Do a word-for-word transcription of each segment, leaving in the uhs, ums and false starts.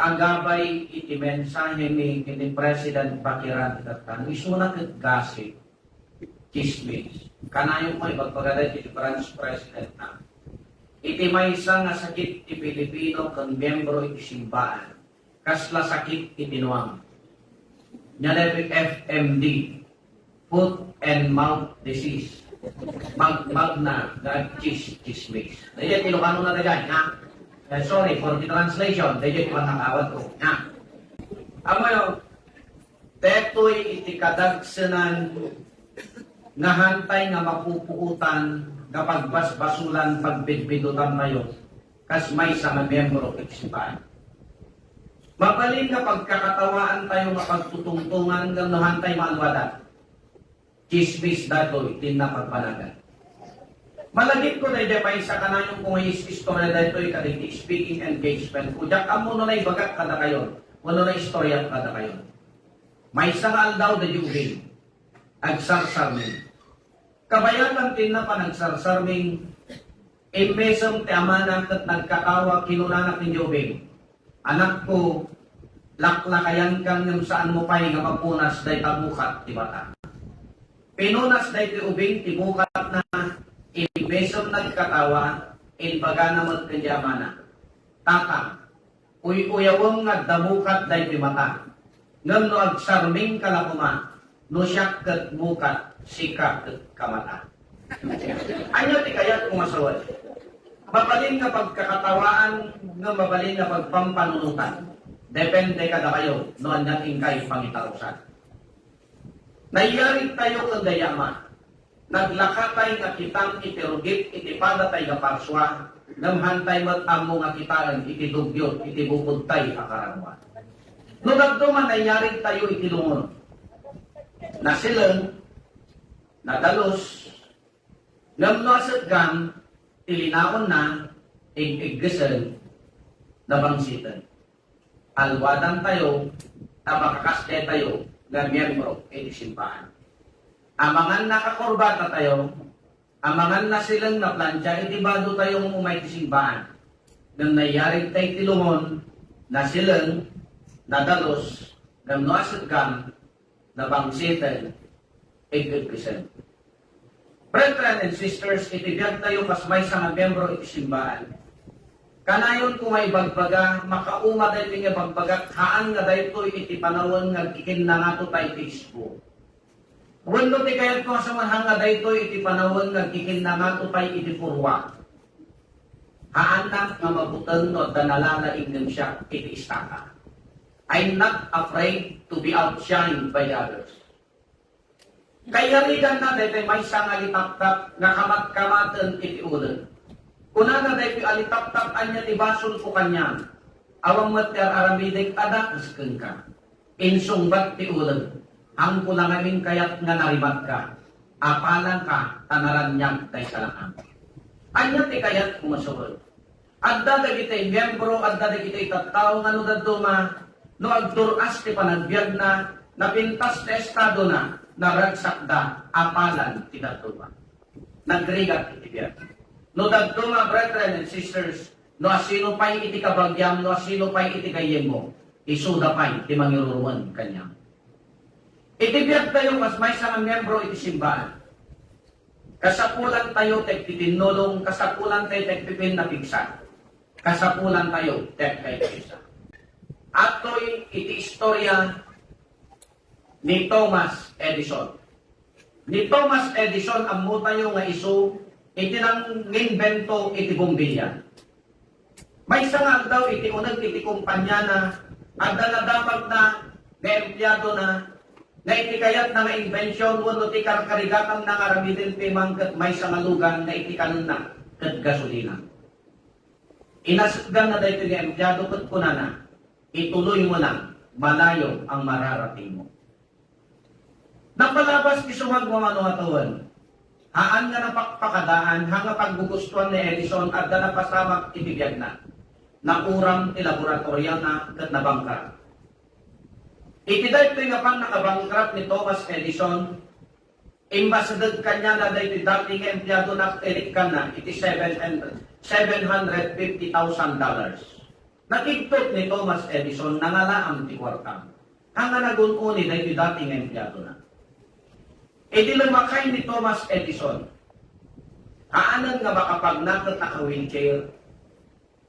agabay iti mensahemi ken ni President Bakiran ket tan isuna ket gossip, chismis. Kanayon ko ibagbaga daytoy iti branch president na. Iti maysa nga sakit ti Pilipino ken miyembro iti simbaan, kasla sakit iti nuam. Nya daytoy F M D, foot and mouth disease. Magmagna nga agchis-chismis. Daydiay ti Ilocano na daydiay, ha? Eh, sorry for the translation. Daydiay ti pannakawan ko, ha? Ammoyo, daytoy iti kadagsenan nga hantay nga mapupuotan nga pagbasbasulan, pagbidbidutan tayo kas maysa nga miyembro iti simbaan. Mabalin nga pagkakatawaan tayo nga pagtutungtongan ngem no hantay maaluadan. Chismis daytoy, dinna pagbanagan. Malagipko daydiay maysa kanayon ko nga is-istorya daytoy kadagiti speaking engagement ko. Diak ammo no naibagak kadakayo, wenno naistoryak kadakayo. Maysa nga aldaw daydiay ubing, agsarsarming. Kabayatan ti napan agsarsarming, immesem ti amana ket nagkatawa, kinunana ken diay ubing, "Anakko, laklakayankan ngem saanmo pay nga mapunas dayta bukat ti mata." Pinunas daytoy ubing ti bukatna, immesem nagkatawa, imbagana met ken diay amana, "Tata, uy-uyawem nga adda bukat daytoy mata. Ngem no agsarmingka la koma, no siak ket bukat, sika ket kamata." Ania ti kayatko nga sawen? Mabalin nga pagkakatawaan ngem mabalin nga pagpampanunotan. Depende kadakayo no ania ti inkay pangitarusan. Nayarig tayo ken daydiay ama. Naglakatay nga kitang iti rugit iti padatay nga parsua, ngem hantay met ammo nga kitaen iti dugyot iti bukodtay a karanua. No dadduma, nayarig tayo iti lungon. Nasileng, nadalus, ngem no asetgam, ti linaonna, ig-iggesen, nabangsiten. Aluadan tayo ta makakasdiay tayo nga miyembro iti simbaan. Amangan nakakurbata tayo, amangan nasileng naplantia iti bado tayo nga umay ti simbaan. Ngem nayarig tay ti lungon, nasileng, nadalus, ngem no asetgam, nabangsiten, ig-iggesen. Brethren and sisters, iti biag tayo kas maysa nga miyembro iti simbaan, kanayon ko nga ibagbaga, makauma daytoy nga ibagbagak, haan nga daytoy iti panawen nga agkikinnangato tay iti isbo. Wenno ti kayatko nga sawen, haan nga daytoy iti panawen nga agkikinnangato tay iti purwa. Haannak nga mabuteng no adda nalalaing ngem siak iti istaka. I'm not afraid to be outshined by others. Kayariganna daytoy maysa nga alitaptap nga kamatkamaten iti uleng. Kunana daytoy alitaptap, "Ania ti basolko kaniam? Awan met ti ar-aramidek a dakes kenka." Insungbat ti uleng, "Haanko la ngamin kayat nga narimatka. Apalanka ta naraniag dayta laeng." Ania ti kayatko nga sawen? Adda dagiti miyembro, adda dagiti tattao nga no dadduma, no agdur-as ti panagbiagna, napintas ti estadona, naragsakda, apalan ti dadduma. Nagrigat iti biag. No dadduma, brethren and sisters, no asino pay iti kabagiam, no asino pay iti gayyemmo, isuda pay ti mangirurumen kaniam. Iti biag tayo, kas maysa nga miyembro iti simbaan. Kasapulan tayo ti agtitinnulong, kasapulan tayo ti agpipinnapigsa, kasapulan tayo ti agkaysa. Adtoy iti istorya ni Thomas Edison. Ni Thomas Edison, ammo tayo nga isu iti nangimbento iti bombilya. Maysa nga aldaw iti uneg iti kumpaniana, adda nadamagna nga empleadona nga iti kayatna nga imbension wenno ti karkarigatanna nga aramiden ti mangket maysa nga lugan nga iti kanenna ket gasolina. Inasetganna daytoy nga empleado ket kunana, "Ituloy mo lang, malayo ang mararating mo." Napalabas ti sumagmamano nga tawen. Haan nga napakpakadaan, haan nga paggugustuan ni Edison, adda napasamak iti biagna. Nauram ti laboratoriona ket nabangkrut. Iti daytoy nga pannakabankrupt ni Thomas Edison, immasideg kaniana daytoy dati nga empleadona ket inikkanna iti seven hundred, seven hundred fifty thousand dollars. Nakigtot ni Thomas Edison, nangalaam ti kuarta. Haan nga nagun-oni daytoy dati nga empleadona. Idi lumakay ni Thomas Edison, haanen nga makapagnaket a ka-wheelchair.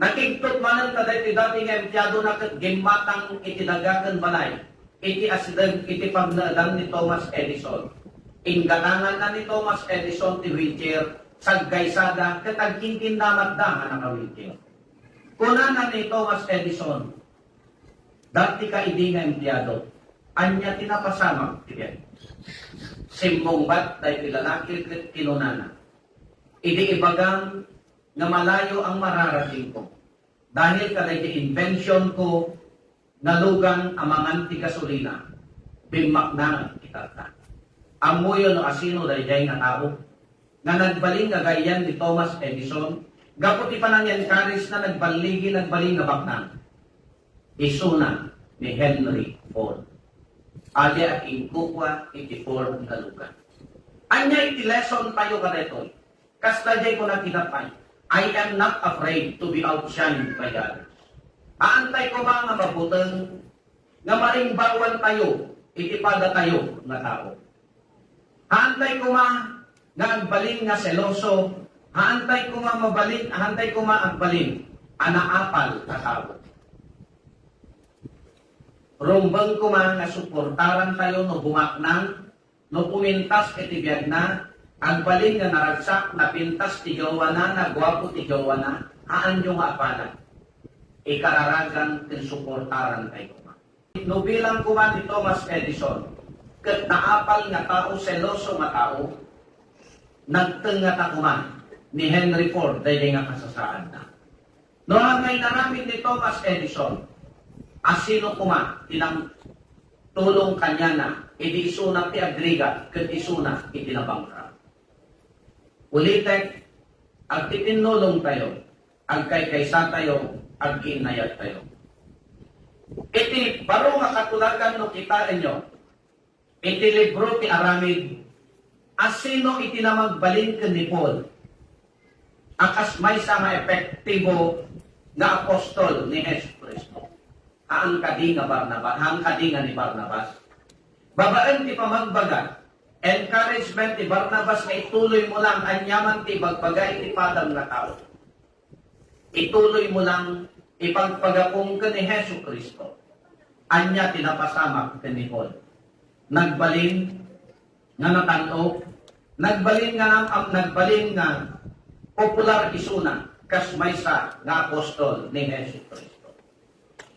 Nakigtot manen kadaytoy dati nga empleadona ket gimmatang iti daga ken balay, iti asideg iti pagnaedan ni Thomas Edison. Inggatanganna ni Thomas Edison ti wheelchair, saggaysada ket agkinkinnamatda nga naka-wheelchair. Kunana ni Thomas Edison, "Dati ka idi nga empleado, ania ti napasamak ti biag?" Simmungbat daytoy lalaki ket kinunana, "Idi ibagam nga malayo ang mararatingko, dahil kadaydi invention ko, nalugan a mangan ti gasolina, bimmaknang ti karta." Ammoyo no asino daydiay nga tao nga nagbalin nga gayan ni Thomas Edison, gapu ti panangenkarisna nagballigi, nagbalin nga baknang. Isuna ni Henry Ford. Adi a inkukua iti Ford nga lugan. Ania iti lesson tayo kadaytoy? Kasta jay kuna ti natay, "I am not afraid to be outshined by others." Haantay koma nga mabuteng nga marimbawan tayo iti padatayo nga tao. Haantay koma nga agbalin nga seloso, haantay koma mabalin, haantay koma agbalin a naapal a tao. Rumbeng koma nga suportaran tayo no bumaknang, no pumintas iti biagna, agbalin nga naragsak, napintas ti jowana, naguapo ti jowana, haanyo nga apalan. Ikararagan ken suportaran tayo koma. No bilang koma ni Thomas Edison, ket naapal nga tao, seloso nga tao, nagtengngata koma ni Henry Ford daydiay nga kasasaadna. No ania nga inaramid ni Thomas Edison, asino koma ti nangtulong kaniana idi isuna ti agrigat ket isuna iti nabankrupt? Ulitek, agtitinnulong tayo, agkaykaysa tayo, agkiinnayat tayo. Iti baro nga katulagan no kitaenyo, iti libro ti Aramid, asino iti namagbalin ken ni Paul a kas maysa nga epektibo nga apostol ni Jesu-Cristo? Haan kadi nga Barnabas, haan kadi nga ni Barnabas? Babaen ti pamagbaga, encouragement ti Barnabas nga ituloy mo lang aniaman ti ibagbaga iti padam nga tao. Ituloy mo lang ipagpagapom ken ni Jesu-Cristo. Ania ti napasamak ken ni Paul? Nagbalin nga natan-ok, nagbalin nga nam-, am-, nagbalin nga popular isuna kas maysa nga apostol ni Jesu-Cristo.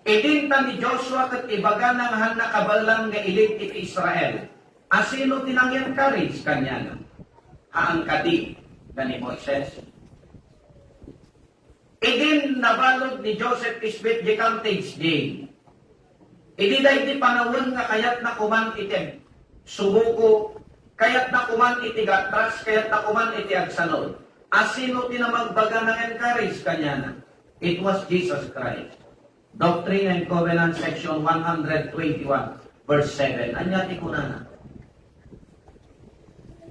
Idinta ni Joshua ket ibagana nga haan nakabaelan nga elite iti Israel. Asino ti nang-encourage kaniana? Haan kadi nga ni Moises? Idin nabalud ni Joseph Smith diay Carthage jail, idi daydi panawen nga kayatna koman iti agsubuko, kayatna koman iti gatras, kayatna koman iti agsanol, asino ti namagbaga, nang-encourage kaniana? It was Jesus Christ. Doctrine and Covenants, section one hundred twenty-one, verse seven. Ania ti kunana?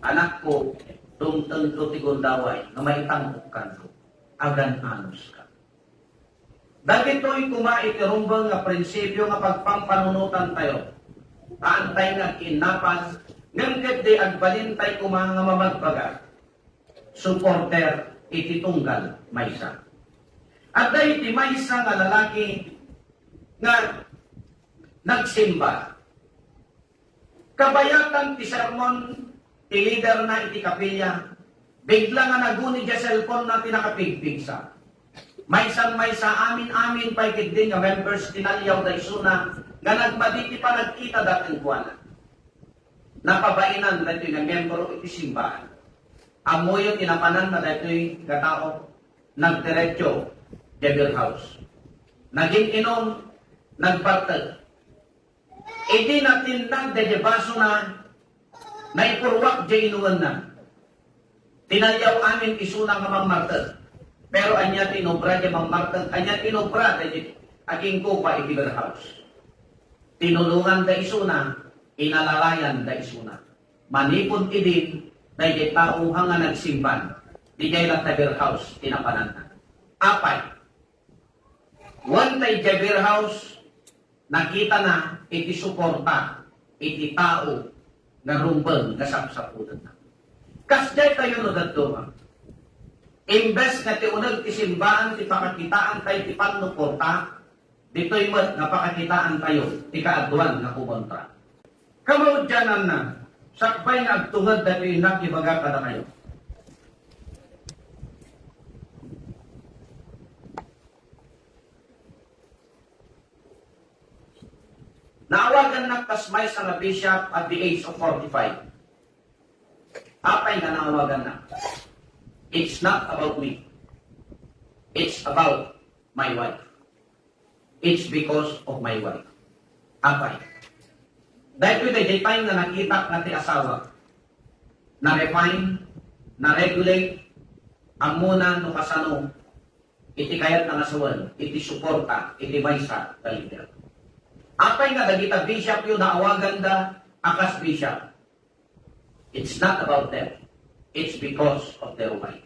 "Anakko, dumtengto ti gundaway nga maitangkokkanto. Agan-anuska." Dagitoy koma iti rumbeng nga prinsipio nga pagpampanunotan tayo. Haantay nga agkinnapan, ngem ketdi agbalintay koma nga mamagbaga. Supporter iti tunggal maysa. Adda iti maysa nga lalaki nga nagsimba. Kabayatan ti sermon ti liderna iti kapilya, bigla nga naguni diay cellphone-na ti nakapigpigsa. Maysan maysa, amin-amin pay ketdi nga members, tinaliawda isuna nga nagmadi ti panagkitada kenkuana. Napabainan daytoy nga miyembro iti simbahan. Ammoyo ti napananna daytoy nga tao, nagdiretso diay beer house. Nagin-inom, nagbartek. Idi natinnag daydiay basona, naipurruak diay inumenna. Tinaliaw amin isuna nga mammartek. Pero ania ti inobra diay mammartek? Ania ti inobra daydiay agingkupa iti beer house? Tinulonganda isuna, inalalayanda isuna. Manipud idin, daydiay tao nga nagsimban, diay latta beer house ti napananna. Apay, Wen ta idiay beer house, nakitana iti suporta iti tao nga rumbeng nga sapsapulenna. Kasdiay tayo no dadduma. Imbes nga ti uneg ti simbaan ti pakakitaan tayo ti pannuporta, ditoy met nga pakakitaan tayo ti kaaduan nga kumontra. Kamaudiananna, sakbay nga agtunged datoy innak ibaga kadakayo. Naawagannak kas maysa nga bishop at the age of forty-five. Apay nga naawagannak? It's not about me. It's about my wife. It's because of my wife. Apay. Daytoy daydiay time nga nakitak nga ti asawa, na-refine, na-regulate, ammona no kasano iti kayatna nga sawen, iti suporta iti maysa nga lider. Apay nga dagita bishopyo naawaganda a kas bishop? It's not about them. It's because of their wives.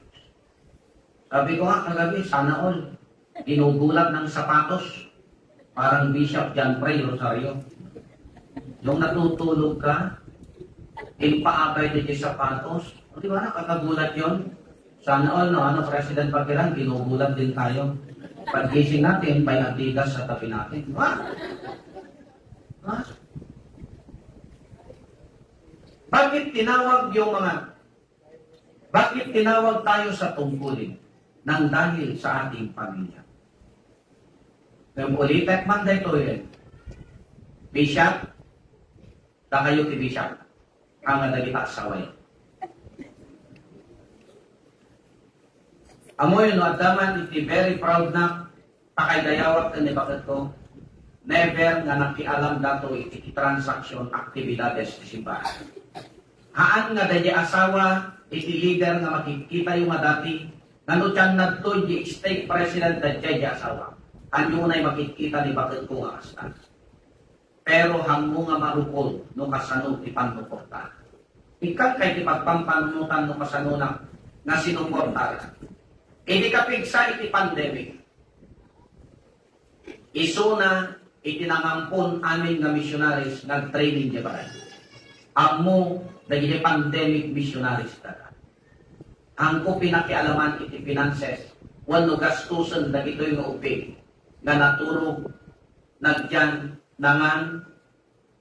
Sabi ko nga kagabi, sana all. Ginugulat ng sapatos. Parang Bishop John Pray Rosario. Yung natutulog ka, impaabay din yung sapatos. Di ba, nakakagulat yun? Sana all, no? Ano, President Pakiran, ginugulat din tayo. Paggising natin, may Adidas sa tabi natin. Di ba? Ha? Bakit tinawag yung mga, bakit tinawag tayo sa tungkulin? Nang dahil sa ating pamilya. Kaya ulitek man daytoy, eh. Bishop, dakayo ti bishop. Ang nadagita asaway. Amoy no adda man iti very proud na pakaydayawak ken ni baketko, never nga nakialam datoy iti transaksyon, aktibidades ti simbahan. Haan nga daydi asawa iti lider nga makitkitayo nga dati, nga no ti annadto di stake president daydi asawa, anyo unay makitkita ni baketko nga kasta. Pero hanmo nga marukod no kasano ti pannuporta. Ikkan kay ti pagpampanunotan no kasano na nga sinuporta. Idi kapigsa iti pandemic, isuna iti nangampon amin nga missionaries nga nag-training di balay. Ammo dagiti pandemic missionaries data. Hangko pinakialaman iti finances wenno gastusen dagitoy nga ubbing nga naturog, nagyan, nangan,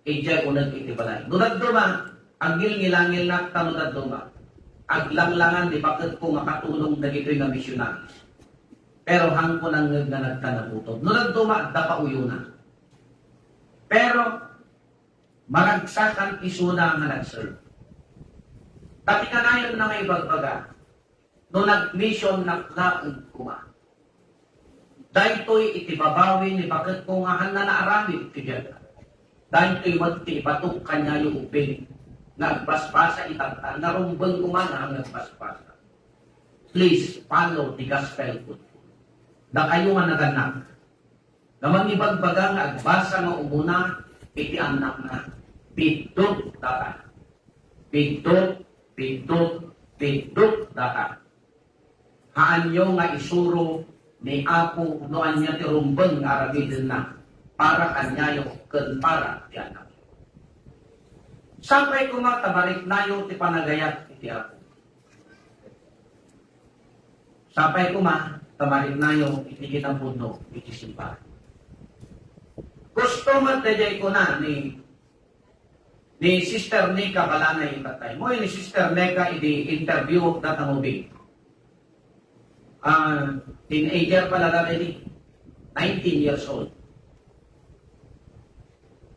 idiay uneg iti balay. No dadduma, agngilngilangilnak ta no dadduma, aglanglangan ni baketko nga katulong dagitoy nga missionaries. Pero hangko nangngeg nga nagkanabutob. No dadduma, adda kauyona. Pero maragsakan isuna nga nag-serve. Ta ti kanayon na nga ibagbaga, no nag-mission nak laeng koma. Daytoy iti babawi ni baketko nga hanna naaramid ti biag. Daytoy met ti ibatok kaniayo ubbing nga agbasbasa itatta, nga rumbeng koma nga agbasbasa. Please follow the gospel good. Dakayo nga nagannak, nga mangibagbaga nga agbasa nga umuna iti annakna, biddut data. Biddut, biddut, biddut data. Haanyo nga isuro ni Apo no ania ti rumbeng nga aramidenna para kaniayo ken para ti annakyo. Sapay koma ta mariknayo ti panagayat iti Apo. Sapay koma ta mariknayo iti kinapudno iti simbahan. Gusto met daydiay kuna ni, ni Sister Nika Balanay itatay. Mo ni Sister Nika idi interview data movie. Ah, teenager pala dati, nineteen years old.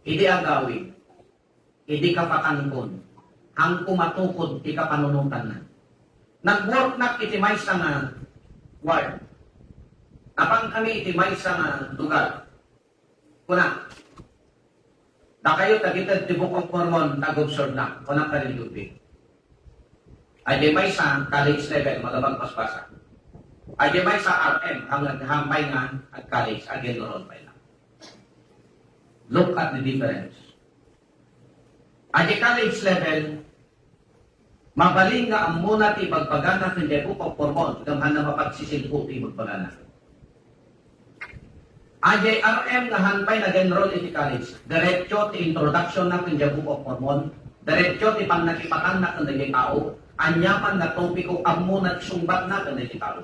Idi agawid, idi kapatangkon, hangko matukod ti kapanunotanna. Nag-worknak iti maysa nga ward. Napankami iti maysa nga lugar. Kuna, dakayo tagited ti Book of Mormon, nag-observe na. Kuna ka rin lubi. Ay di maysa, college level, magamag paspasa. Ay di maysa, R M, ang naghampay nga at college, again, noon pa lang. Look at the difference. Ay di college level, mabalin nga ammona ti ibagbagana ken diay Book of Mormon, ngem hanna mapagsisilpo ti ibagbagana. A J R M nga han pay nag-enroll iti college, diretso ti introduction na ken the Book of Mormon, diretso ti pannakipatanna ken dagiti tao, aniaman nga topiko ammo nagsungbatna ken dagiti tao.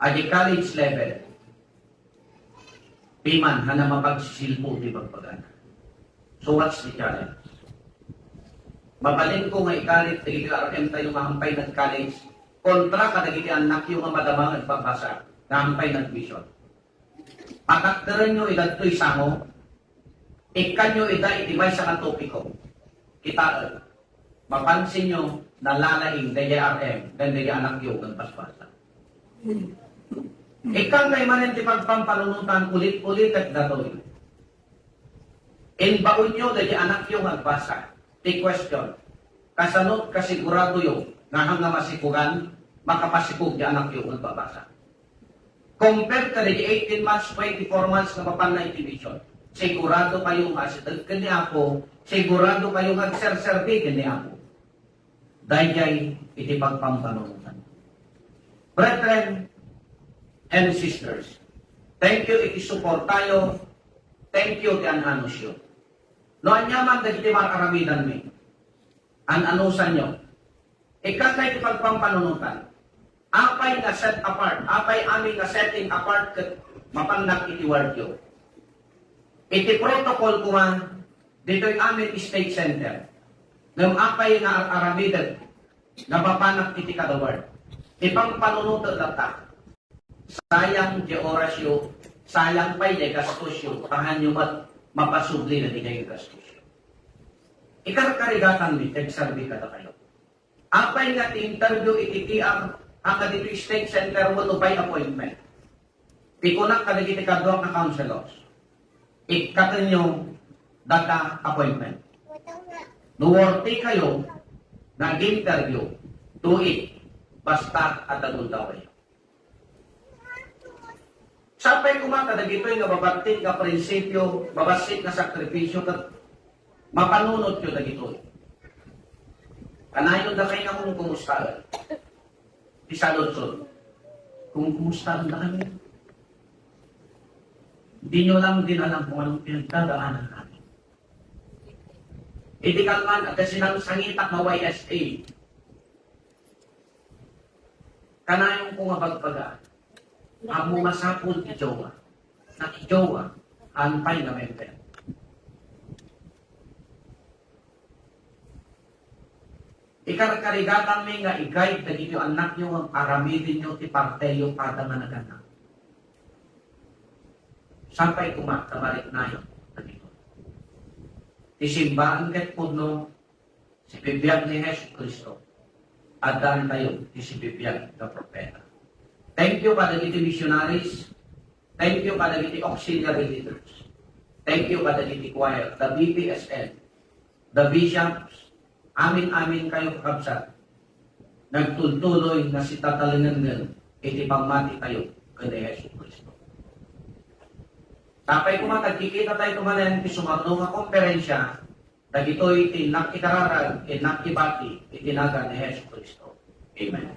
A J college level, piman nga mapagsisilpo ti bagbagana. So what's the challenge? Mabalinko nga ikarit dagiti R M tayo nga hampay nag-college kontra kadagiti annakyo nga madama nga agbabasa nga hampay nag-mission. Patakderenyo ida ditoy sango, ikkanyo ida iti maysa nga topiko. Kitaen, mapansinyo, nalalaing daydi R M ken daydi annakyo nga agbasbasa. Ikkan kay manen ti pagpampanunotan, ulit-ulitek datoy. Imbaonyo daydi annakyo nga agbasa. Ti question, kasano kasiguradoyo nga haan nga masikogan, makapasikog ti annakyo nga agbabasa? Compare kadagiti eighteen months, twenty-four months nga mapanna iti mission. Sigurado kayo nga asitek ken ni Apo, sigurado kayo nga agserserbi ken ni Apo. Daydiay iti pagpampanunotan. Brethren and sisters, thank you iti suportayo, thank you ti an-anusyo. No aniaman dagiti mar-aramidanmi, an-anusanyo. Ikkan kay ti pagpampanunotan. Apay nga set apart, apay amin nga setting apart ket mapannak iti wardyo. Iti protocol koma, ditoy amin state center. Ngem apay nga ar-aramidek nga mapanak iti kada ward. Ipampanunotek latta. Sayang ti orasyo, sayang pay ti gastosyo, kahanyo met mapasubli dagiti gastosyo. Ikarkarigatanmi ti agserbi kadakayo. Apay nga ti interview iti T R a kaditoy state center wenno by appointment? Ti kunak kadagiti kaduak nga counselors, ikkatenyo data appointment. No worthy kayo nga ag-interview, do it. Basta adda gundaway. Sapay koma ta dagitoy nga babassit nga prinsipio, babassit nga sakripisio, ket mapanunotyo dagitoy. Kanayon dakay nga kung kumustaen. Ti saludsod, kung kumustaen dakami. Dinyo lang din alam kung anong pinagdadaanan namin. Idi kalman, at sinangsangitak nga Y S A. Kanayon ko nga bagbaga, ammo masapul ti jowa. Naki jowa, antay nga member. Ikarkarigatanmi nga i-guide dagiti annakyo nga aramidenyo ti parteyo kada nga naganna. Sapay koma ta mariknayo dagito. Ti simbaan ket pudno, sibibiag ni Jesu-Cristo. Addantayo ti sibibiag nga propeta. Thank you kadagiti missionaries. Thank you kadagiti auxiliary leaders. Thank you kadagiti choir, the B P S N, the bishops, amin-amin kayo kakabsat. Nagtultuloy nga sitatalingenngen iti pammati tayo ken ni Jesu-Cristo. Sapay koma ta agkikita tayo manen ti sumarno nga komperensya, dagitoy ti innak ikararag, innak ibati iti nagan ni Jesu-Cristo. Amen.